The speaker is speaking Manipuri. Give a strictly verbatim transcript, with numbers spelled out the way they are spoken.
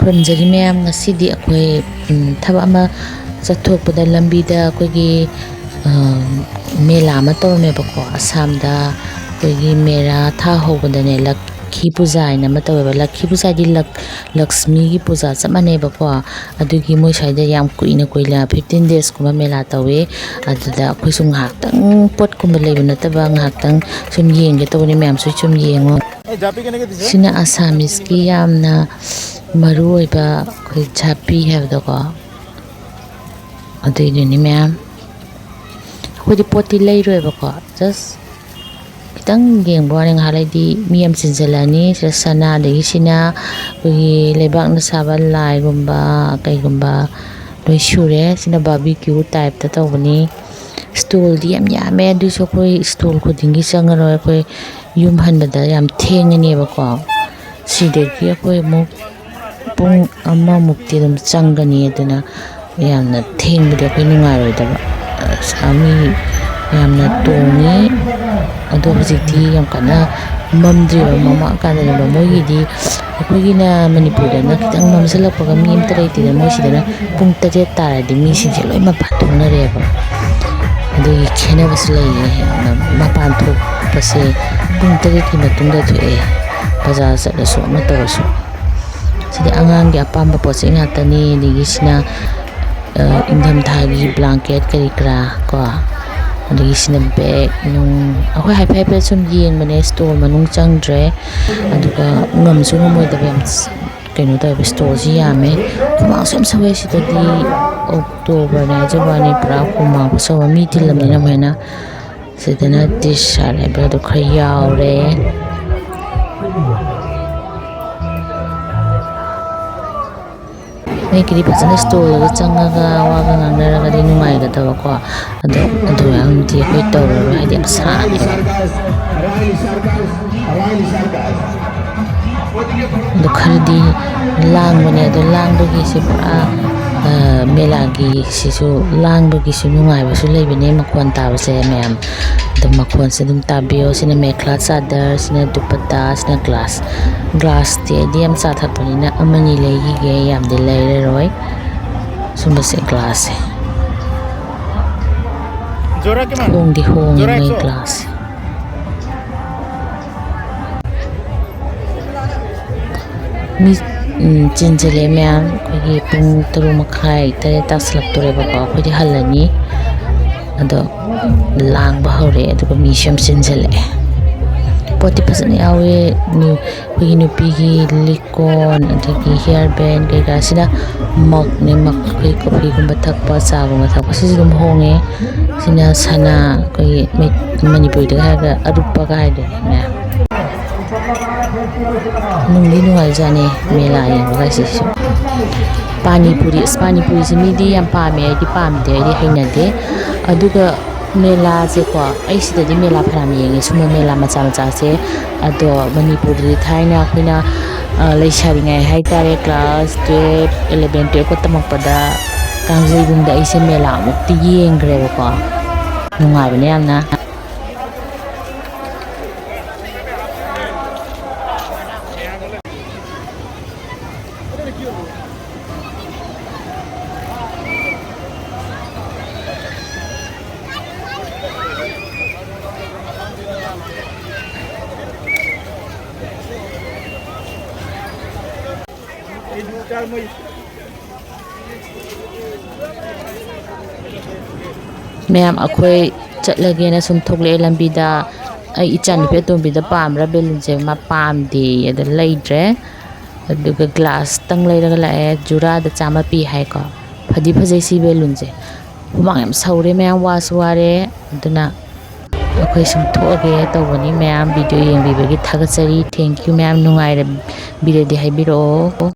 ꯈꯨꯔꯨꯝꯖꯔꯤ ꯃꯌꯥꯝ꯫ ꯉꯁꯤꯗꯤ ꯑꯩꯈꯣꯏ, ꯎꯝ, ꯊꯕꯛ ꯑꯃ ꯆꯠꯊꯣꯛꯄꯗ ꯂꯝꯕꯤꯗ ꯑꯩꯈꯣꯏꯒꯤ, ꯑ, ꯃꯦꯂꯥ ꯑꯃ ꯇꯧꯔꯝꯃꯦꯕꯀꯣ꯫ ꯑꯁꯥꯝꯗ ꯑꯩꯈꯣꯏꯒꯤ ꯃꯦꯔꯥ ꯊꯥ ꯍꯧꯕꯗꯅꯦ, ꯂꯛꯈꯤ ꯄꯨꯖꯥ ꯍꯥꯏꯅ ꯑꯃ ꯇꯧꯋꯦꯕ꯫ ꯂꯛꯈꯤ ꯄꯨꯖꯥ ꯍꯥꯏꯗꯤ ꯂꯛ-, ꯂꯛꯁꯃꯤꯒꯤ ꯄꯨꯖꯥ ꯆꯞ ꯃꯥꯟꯅꯩꯕꯀꯣ꯫ ꯑꯗꯨꯒꯤ ꯃꯣꯏ ꯁ꯭ꯋꯥꯏꯗ ꯌꯥꯝ ꯀꯨꯏꯅ ꯀꯨꯏꯅ, fifteen days ꯀꯨꯝꯕ ꯃꯦꯂꯥ ꯇꯧꯋꯦ꯫ ꯑꯗꯨꯗ ꯑꯩꯈꯣꯏꯁꯨ ꯉꯥꯏꯍꯥꯛꯇꯪ, ꯄꯣꯠꯀꯨꯝꯕ ꯂꯩꯕ ꯅꯠꯇꯕ, ꯉꯥꯏꯍꯥꯛꯇꯪ ꯁꯨꯝ ꯌꯦꯡꯒꯦ ꯇꯧꯕꯅꯤ꯫ ꯃꯌꯥꯝꯁꯨ ꯁꯨꯝ ꯌꯦꯡꯉꯣ꯫ ꯁꯤꯅ ꯑꯁꯥꯃꯤꯁꯀꯤ ꯌꯥꯝꯅ ꯃꯔꯨ ꯑꯣꯏꯕ ꯑꯩꯈꯣꯏ ꯖꯥꯄꯤ ꯍꯥꯏꯕꯗꯣꯀꯣ, ꯑꯗꯨꯏꯗꯨꯅꯤ ꯃꯌꯥꯝ꯫ ꯑꯩꯈꯣꯏꯗꯤ ꯄꯣꯠꯇꯤ ꯂꯩꯔꯣꯏꯕꯀꯣ, just ꯈꯤꯇꯪ ꯌꯦꯡꯕ ꯋꯥꯅꯤ꯫ ꯉꯥꯏꯍꯥꯛ ꯂꯩꯗꯤ ꯃꯤ ꯑꯃ ꯆꯤꯟꯁꯤꯜꯂꯛꯑꯅꯤ꯫ ꯁꯤꯗ ꯁꯅꯥ, ꯑꯗꯒꯤ ꯁꯤꯅ ꯑꯩꯈꯣꯏꯒꯤ ꯂꯩꯕꯥꯛꯅ ꯁꯥꯕ ꯂꯥꯏꯒꯨꯝꯕ ꯀꯩꯒꯨꯝꯕ ꯂꯣꯏ ꯁꯨꯔꯦ꯫ ꯁꯤꯅ barbecue type ꯇ ꯇꯧꯕꯅꯤ꯫ Stall ꯗꯤ ꯌꯥꯝ ꯌꯥꯝꯃꯦ, ꯑꯗꯨꯏꯁꯨ ꯑꯩꯈꯣꯏ stall ꯈꯨꯗꯤꯡꯒꯤ ꯆꯪꯉꯔꯣꯏ꯫ ꯑꯩꯈꯣꯏ ꯌꯨꯝ ꯍꯟꯕꯗ ꯌꯥꯝ ꯊꯦꯡꯉꯅꯦꯕꯀꯣ꯫ ꯁꯤꯗꯒꯤ ꯑꯩꯈꯣꯏ ꯑꯃꯨꯛ ꯄꯨꯡ ꯑꯃꯃꯨꯛꯇꯤ ꯑꯗꯨꯝ ꯆꯪꯒꯅꯤ꯫ ꯑꯗꯨꯅ ꯌꯥꯝꯅ ꯊꯦꯡꯕꯗꯤ ꯑꯩꯈꯣꯏ ꯅꯨꯡꯉꯥꯏꯔꯣꯏꯗꯕ꯫ ꯑꯁ, ꯃꯤ ꯌꯥꯝꯅ ꯇꯣꯡꯉꯤ꯫ ꯑꯗꯣ ꯍꯧꯖꯤꯛꯇꯤ ꯌꯥꯝ ꯀꯟꯅ ꯃꯝꯗ꯭ꯔꯤꯕ, ꯃꯝꯃꯛꯑꯀꯥꯟꯗꯅꯦꯕ꯫ ꯃꯣꯏꯒꯤꯗꯤ, ꯑꯩꯈꯣꯏꯒꯤꯅ ꯃꯅꯤꯄꯨꯔꯗꯅ ꯈꯤꯇꯪ ꯃꯝꯁꯤꯜꯂꯛꯄꯒ ꯃꯤ ꯑꯝꯇ ꯂꯩꯇꯦꯗꯅ, ꯃꯣꯏꯁꯤꯗꯅ ꯄꯨꯡ ꯇꯔꯦꯠ ꯇꯥꯔꯗꯤ ꯃꯤꯁꯤꯡꯁꯦ ꯂꯣꯏ ꯃꯄꯥꯟ ꯊꯣꯛꯅꯔꯦꯕ꯫ ꯑꯗꯨꯒꯤ ꯈꯦꯠꯅꯕꯁꯨ ꯂꯩꯌꯦ꯫ ꯌꯥꯝꯅ ꯃꯄꯥꯟ ꯊꯣꯛꯄꯁꯦ ꯄꯨꯡ ꯇꯔꯦꯠꯀꯤ ꯃꯇꯨꯡꯗ ꯊꯣꯛꯑꯦ, ꯕꯖꯥꯔ ꯆꯠꯂꯁꯨ ꯑꯃ ꯇꯧꯔꯁꯨ꯫ ꯁꯤꯗꯤ ꯑꯉꯥꯡꯒꯤ ꯑꯄꯥꯝꯕ ꯄꯣꯠ ꯆꯩ ꯉꯥꯛꯇꯅꯤ꯫ ꯑꯗꯒꯤ ꯁꯤꯅ, ꯑ, ꯏꯪꯊꯝꯊꯥꯒꯤ blanket ꯀꯔꯤ ꯀꯔꯥ ꯀꯣ, ꯑꯗꯒꯤ ꯁꯤꯅ bag ꯅꯨꯡ꯫ ꯑꯩꯈꯣꯏ ꯍꯥꯏꯐꯦꯠ ꯍꯥꯏꯐꯦꯠ ꯁꯨꯝ ꯌꯦꯡꯕꯅꯦ, stall ꯃꯅꯨꯡ ꯆꯪꯗ꯭ꯔꯦ꯫ ꯑꯗꯨꯒ ꯉꯝꯁꯨ ꯉꯝꯃꯣꯏꯗꯕ ꯌꯥꯝ ꯀꯩꯅꯣ ꯇꯧꯋꯦꯕ, stall ꯁꯤ ꯌꯥꯝꯃꯦ꯫ ꯍꯨꯃꯥꯡꯁꯨ ꯌꯥꯝ ꯁꯧꯋꯦ ꯁꯤꯗꯗꯤ꯫ October ꯅꯦ ꯍꯥꯏꯖꯕ ꯋꯥꯅꯤ, ꯄꯨꯔꯥ ꯍꯨꯃꯥꯡ ꯈꯨꯁꯧ ꯑꯃ꯫ ꯃꯤ ꯇꯤꯜꯂꯝꯅꯤꯅ ꯑꯃꯨꯛ ꯍꯦꯟꯅ꯫ ꯁꯤꯗꯅ dish ꯍꯥꯏꯕ꯭ꯔꯥ ꯑꯗꯨ ꯈꯔ ꯌꯥꯎꯔꯦ꯫ ꯅꯣꯏꯒꯤꯗꯤ ꯐꯖꯅ stall ꯗ ꯆꯪꯉꯒ ꯋꯥꯒ ꯉꯥꯡꯅꯔꯒꯗꯤ ꯅꯨꯡꯉꯥꯏꯒꯗꯕꯀꯣ꯫ ꯑꯗꯣ ꯑꯗꯨ ꯃꯌꯥꯝꯗꯤ ꯑꯩꯈꯣꯏ ꯇꯧꯔꯔꯣꯏ, ꯍꯥꯏꯗꯤ ꯌꯥꯝ ꯁꯥꯔꯦꯕ꯫ ꯑꯗꯣ ꯈꯔꯗꯤ ꯂꯥꯡꯕꯅꯦ꯫ ꯑꯗꯣ ꯂꯥꯡꯕꯒꯤꯁꯦ ꯄꯨꯔꯥ ꯃꯦꯂꯥꯒꯤꯁꯤꯁꯨ ꯂꯥꯡꯕꯒꯤꯁꯨ ꯅꯨꯡꯉꯥꯏꯕꯁꯨ ꯂꯩꯕꯅꯦ, ꯃꯈꯣꯟ ꯇꯥꯕꯁꯦ ꯃꯌꯥꯝ꯫ ꯑꯗꯨꯝ ꯃꯈꯣꯟꯁꯦ ꯑꯗꯨꯝ ꯇꯥꯕꯤꯌꯣ꯫ ꯁꯤꯅ ꯃꯦꯈ꯭ꯂꯥ ꯆꯥꯗꯔ, ꯁꯤꯅ ꯗꯨꯄꯠꯇꯥ, ꯁꯤꯅ ꯒ꯭ꯂꯥꯁ꯫ ꯒ꯭ꯂꯥꯁꯇꯤ ꯑꯩꯗꯤ ꯌꯥꯝ ꯆꯥ ꯊꯛꯄꯅꯤꯅ ꯑꯃꯅꯤ ꯂꯩꯈꯤꯒꯦ, ꯌꯥꯝꯗꯤ ꯂꯩꯔꯔꯣꯏ꯫ ꯁꯨꯝꯕꯁꯦ ꯒ꯭ꯂꯥꯁꯁꯦ꯫ ꯍꯣꯡꯗꯤ ꯍꯣꯡꯉꯦ ꯃꯣꯏ ꯒ꯭ꯂꯥꯁꯁꯦ꯫ ꯃꯤ, ꯎꯝ, ꯆꯤꯟꯁꯤꯜꯂꯛꯑꯦ ꯃꯌꯥꯝ꯫ ꯑꯩꯈꯣꯏꯒꯤ ꯄꯨꯡ ꯇꯔꯨꯛ ꯃꯈꯥꯏ, ꯇꯔꯦꯠ ꯇꯥꯁꯜꯂꯛꯇꯣꯔꯦꯕꯀꯣ꯫ ꯑꯩꯈꯣꯏꯗꯤ ꯍꯜꯂꯅꯤ꯫ ꯑꯗꯣ ꯂꯥꯡꯕ ꯍꯧꯔꯛꯑꯦ, ꯑꯗꯨꯒ ꯃꯤꯁꯨ ꯌꯥꯝ ꯆꯤꯟꯁꯤꯜꯂꯛꯑꯦ꯫ ꯄꯣꯠꯇꯤ ꯐꯖꯅ ꯌꯥꯎꯋꯦ꯫ ꯅꯨ-, ꯑꯩꯈꯣꯏꯒꯤ ꯅꯨꯄꯤꯒꯤ ꯂꯤꯛ ꯀꯣꯟ, ꯑꯗꯒꯤ ꯍꯤꯌꯔ ꯕꯦꯟ ꯀꯩꯀꯥꯁꯤꯅ ꯃꯛꯅꯦ, ꯃꯛ ꯑꯩꯈꯣꯏ ꯀꯣꯐꯤꯒꯨꯝꯕ ꯊꯛꯄ, ꯆꯥꯒꯨꯝꯕ ꯊꯛꯄ, ꯁꯤꯁꯨ ꯑꯗꯨꯝ ꯍꯣꯡꯉꯦ꯫ ꯁꯤꯅ ꯁꯅꯥ, ꯑꯩꯈꯣꯏꯒꯤ ꯃꯩ-, ꯃꯅꯤꯄꯨꯔꯤꯗꯒ ꯍꯥꯏꯔꯒ ꯑꯔꯨꯞꯄꯒ ꯍꯥꯏꯗꯣꯏꯅꯦ꯫ ꯅꯨꯡꯗꯤ ꯅꯨꯡꯉꯥꯏꯖꯥꯠꯅꯤ ꯃꯦꯂꯥ ꯌꯦꯡꯕꯒ ꯁꯤꯁꯨ꯫ ꯄꯥꯅꯤꯄꯨꯔꯤ, ꯑꯁ, ꯄꯥꯅꯤꯄꯨꯔꯤꯁꯦ ꯃꯤꯗꯤ ꯌꯥꯝ ꯄꯥꯝꯃꯦ, ꯑꯩꯗꯤ ꯄꯥꯝꯗꯦ, ꯑꯩꯗꯤ ꯍꯩꯅꯗꯦ꯫ ꯑꯗꯨꯒ ꯃꯦꯂꯥꯁꯦꯀꯣ, ꯑꯩ ꯁꯤꯗꯗꯤ ꯃꯦꯂꯥ ꯐꯅꯌꯥꯝ ꯌꯦꯡꯉꯦ, ꯁꯨꯝꯕ ꯃꯦꯂꯥ ꯃꯆꯥ ꯃꯆꯥꯁꯦ꯫ ꯑꯗꯣ ꯃꯅꯤꯄꯨꯔꯗꯗꯤ ꯊꯥꯏꯅ ꯑꯩꯈꯣꯏꯅ, ꯑ, ꯂꯩꯁꯥꯔꯤꯉꯩ ꯍꯥꯏꯇꯥꯔꯦ, ꯀ꯭ꯂꯥꯁ ꯇꯨꯌꯦꯜꯞ, ꯏꯂꯚꯦꯟ, ꯇꯨꯌꯦꯜꯞꯀ ꯇꯝꯃꯛꯄꯗ ꯀꯥꯡꯖꯩꯕꯨꯡꯗ ꯑꯩꯁꯦ ꯃꯦꯂꯥ ꯑꯃꯨꯛꯇꯤ ꯌꯦꯡꯈ꯭ꯔꯦꯕꯀꯣ꯫ ꯅꯨꯡꯉꯥꯏꯕꯅꯦ ꯌꯥꯝꯅ꯫ ꯃꯌꯥꯝ, ꯑꯩꯈꯣꯏ ꯆꯠꯂꯒꯦꯅ ꯁꯨꯝ ꯊꯣꯛꯂꯛꯑꯦ ꯂꯝꯕꯤꯗ꯫ ꯑꯩ ꯏꯆꯥꯅꯨꯄꯤ ꯑꯇꯣꯝꯕꯤꯗ ꯄꯥꯝꯕ꯭ꯔꯥ ꯕꯦꯂꯨꯟꯁꯦ? ꯃꯥ ꯄꯥꯝꯗꯦ, ꯑꯗ ꯂꯩꯗ꯭ꯔꯦ꯫ ꯑꯗꯨꯒ ꯒ꯭ꯂꯥꯁꯇꯪ ꯂꯩꯔꯒ ꯂꯥꯛꯑꯦ, ꯖꯨꯔꯥꯗ ꯆꯥꯝꯃ ꯄꯤ ꯍꯥꯏꯀꯣ꯫ ꯐꯗꯤ ꯐꯖꯩ ꯁꯤ ꯕꯦꯂꯨꯟꯁꯦ꯫ ꯍꯨꯃꯥꯡ ꯌꯥꯝ ꯁꯧꯔꯦ ꯃꯌꯥꯝ, ꯋꯥꯁꯨ ꯋꯥꯔꯦ꯫ ꯑꯗꯨꯅ ꯑꯩꯈꯣꯏ ꯁꯨꯝ ꯊꯣꯛꯑꯒꯦ ꯇꯧꯕꯅꯤ꯫ ꯃꯌꯥꯝ ꯚꯤꯗꯤꯑꯣ ꯌꯦꯡꯕꯤꯕꯒꯤ ꯊꯥꯒꯠꯆꯔꯤ꯫ Thank you ꯃꯌꯥꯝ, ꯅꯨꯡꯉꯥꯏꯔꯕꯤꯔꯗꯤ ꯍꯥꯏꯕꯤꯔꯛꯑꯣ꯫